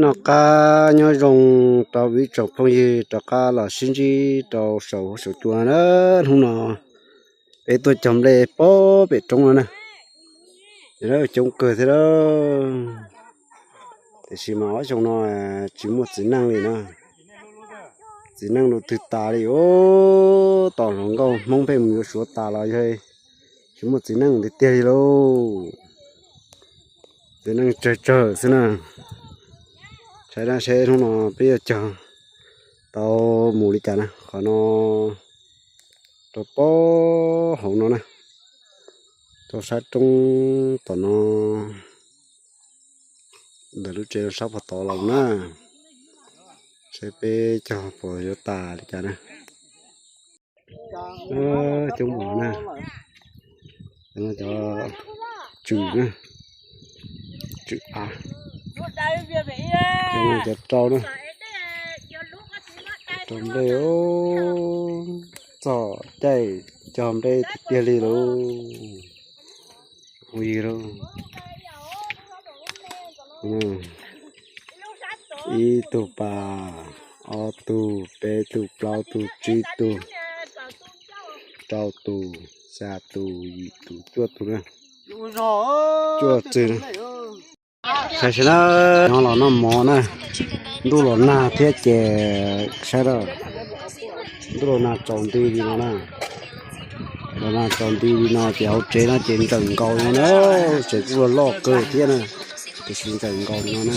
Noj qab nyob zoo rau ib tsoom phooj ywg rov qab los sib ntsib rau saum huab saum cua na. Hnub no peb tuaj cog nplej pob pem roob no na. Coob kawg thiab lawm. Tiam sis mas ob xyoo no tsis muaj txiv neej li na. Txiv neej rau twg tas li os. Tom hluas nkauj Hmoob pheej mus yuav Suav tas los yog tsis muaj txiv neej tiag tiag li lauj. Txiv neej tsawg tsawg xwb na. Saib na, saib hnub no peb yuav cog tau mus li cas na. Qhov no rau pob hauv no na, rau sab roob tom no, ntawm lub tsev sab pem tod los na. Saib peb cog puas yuav tas li cas na. Coob mus na. Cov tswm na, tswm av, cov rau na, rau nplej. Txog caij cog nplej tiag tiag li lauj. Ua ib tug pas, ob tug, peb tug, plaub tug, tsib tug, rau tug, xya tus, yim tus, cuaj tus na. Cuaj txwg na. Saib seb na, nyob los noj mov na. Ntuj los nag thiab ces saib na, ntuj los nag tsaus nti li no na. Los nag tsaus nti li no ces hauv tsev no ces ntsawm nkaus no na. Tsev kuj loj kawg thiab na, tiam sis ntsawm nkaus li no na.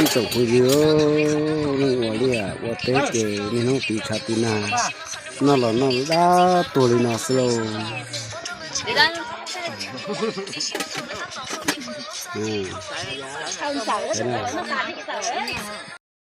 Ib tsoom phooj ywg, neej ua liaj ua teb ces niaj hnub tiv tshav tiv nag, noj los noj dab tuag li no xwb lauj.